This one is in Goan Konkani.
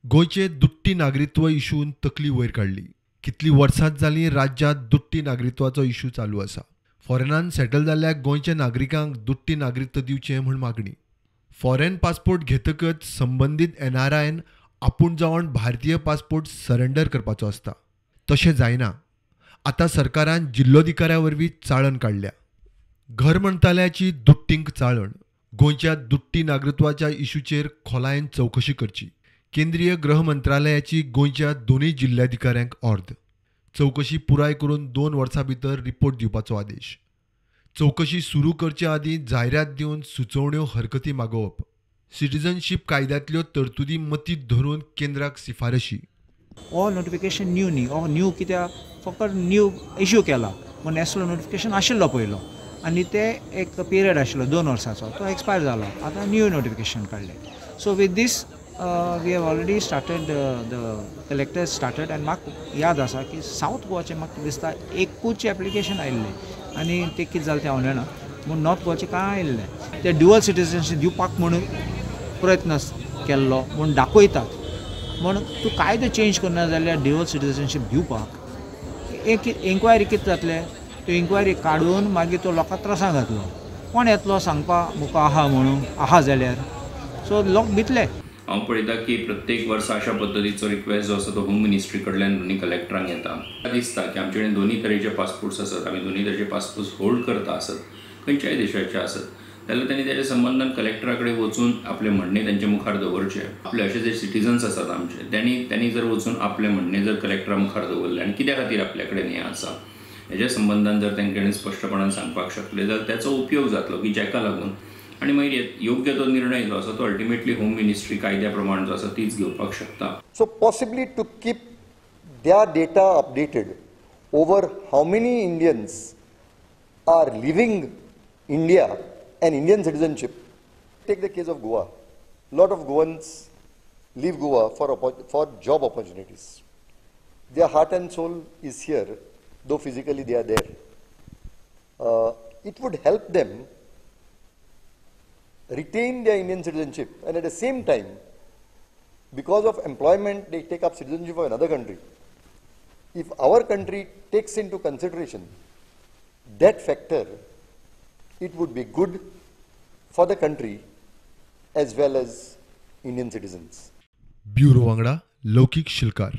गोंयचे दुट्टी नागरिकत्व इशून तकली वयर काडली. कितली वर्सां जालीं राज्यांत दुट्टी नागरिकत्वाचो इशू चालू आसा. फॉरेनान सेटल जाल्ल्या गोंयच्या नागरिकांक दुट्टी नागरिकत्व दिवचें म्हूण मागणी. फॉरेन पासपोर्ट घेतकच संबंदीत एनआरआयन आपूण जावन भारतीय पासपोर्ट सरेंडर करपाचो आसता. तशें जायना. आतां सरकारान जिल्लोधिकाऱ्या वरवीं चाळण काडल्या. घर मंत्रालयाची दुट्टींक चाळण. गोंयच्या दुट्टी नागरिकत्वाच्या इशूचेर खोलायेन चवकशी करची. केंद्रीय गृह मंत्रालयाची गोंयच्या दोनूय जिल्ल्याधिकाऱ्यांक ऑर्द. चवकशी पुराय करून 2 वर्सां भितर रिपोर्ट दिवपाचो आदेश. चवकशी सुरू करचे आदीं जायरात दिवन सुचोवण्यो हरकती मागोवप. सिटिझनशीप कायद्यांतल्यो तरतुदी मतींत धरून केंद्राक शिफारशी. हो नोटिफिकेशन न्यू न्ही, हो न्यू कित्याक फकत न्यू इश्यू केला पूण नॅशनल नोटिफिकेशन आशिल्लो पयलो आनी ते एक पिरियड आशिल्लो 2 वर्सांचो, तो एक्सपायर जालो. आतां न्यू नोटिफिकेशन काडलें. So with this we have already started, the collector started. आनी म्हाका याद आसा की सावथ गोवाचें म्हाका दिसता एकूच एप्लिकेशन आयिल्लें आनी तें कितें जालें तें हांव जाणा, पूण नॉर्थ गोवाचें कांय आयिल्लें. ते ड्युअल सिटिझनशीप दिवपाक म्हणून प्रयत्न केल्लो म्हूण दाखयतात, म्हूण तूं कायदो चेंज करना जाल्यार ड्युअल सिटिझनशीप दिवपाक एक इन्क्वायरी कितें जातलें, त्यो इन्क्वायरी काडून मागीर तो लोकांक त्रासां घातलो. कोण येतलो सांगपा मुखार आहा म्हणून, आहा जाल्यार सो लोक भितले. हांव पळयता की प्रत्येक वर्सा अशा पद्दतीचो रिक्वेस्ट जो आसा तो होम मिनिस्ट्री कडल्यान दोनी कलेक्टरांक येता. दिसता की आमचे कडेन दोनी तरेचे पासपोर्ट्स आसात, आमी दोनी तरेचे पासपोर्ट्स होल्ड करता आसत, खंयच्याय देशाचे आसत जाल्यार तांणी तेच्या संबंदान कलेक्टरा कडेन वचून आपलें म्हणणें तेंच्या मुखार दवरचें. आपले अशे जे सिटिझन्स आसात आमचे त्यांनी जर वचून आपलें म्हणणें जर कलेक्टरा मुखार दवरलें आनी कित्या खातीर आपल्या कडेन हें आसा हेज्या संबंदान जर तेंचे कडेन स्पश्टपणान सांगपाक शकले जाल्यार त्याचो उपयोग जातलो की जाका लागून आनी मागीर योग्य तो निर्णय जो आसा तो अल्टिमेटली होम मिनिस्ट्री कायद्या प्रमाण जो आसा तीच घेवपाक शकता. So possibly to keep their data updated over how many Indians are leaving India and Indian citizenship. Take the case of Goa. Lot of Goans leave Goa for job opportunities. Their heart and soul is here, though physically they are there. It would help them retain their Indian citizenship, and at the same time, because of employment, they take up citizenship of another country. If our country takes into consideration that factor, it would be good for the country as well as Indian citizens. Bureau वांगडा लौकिक शिलकार.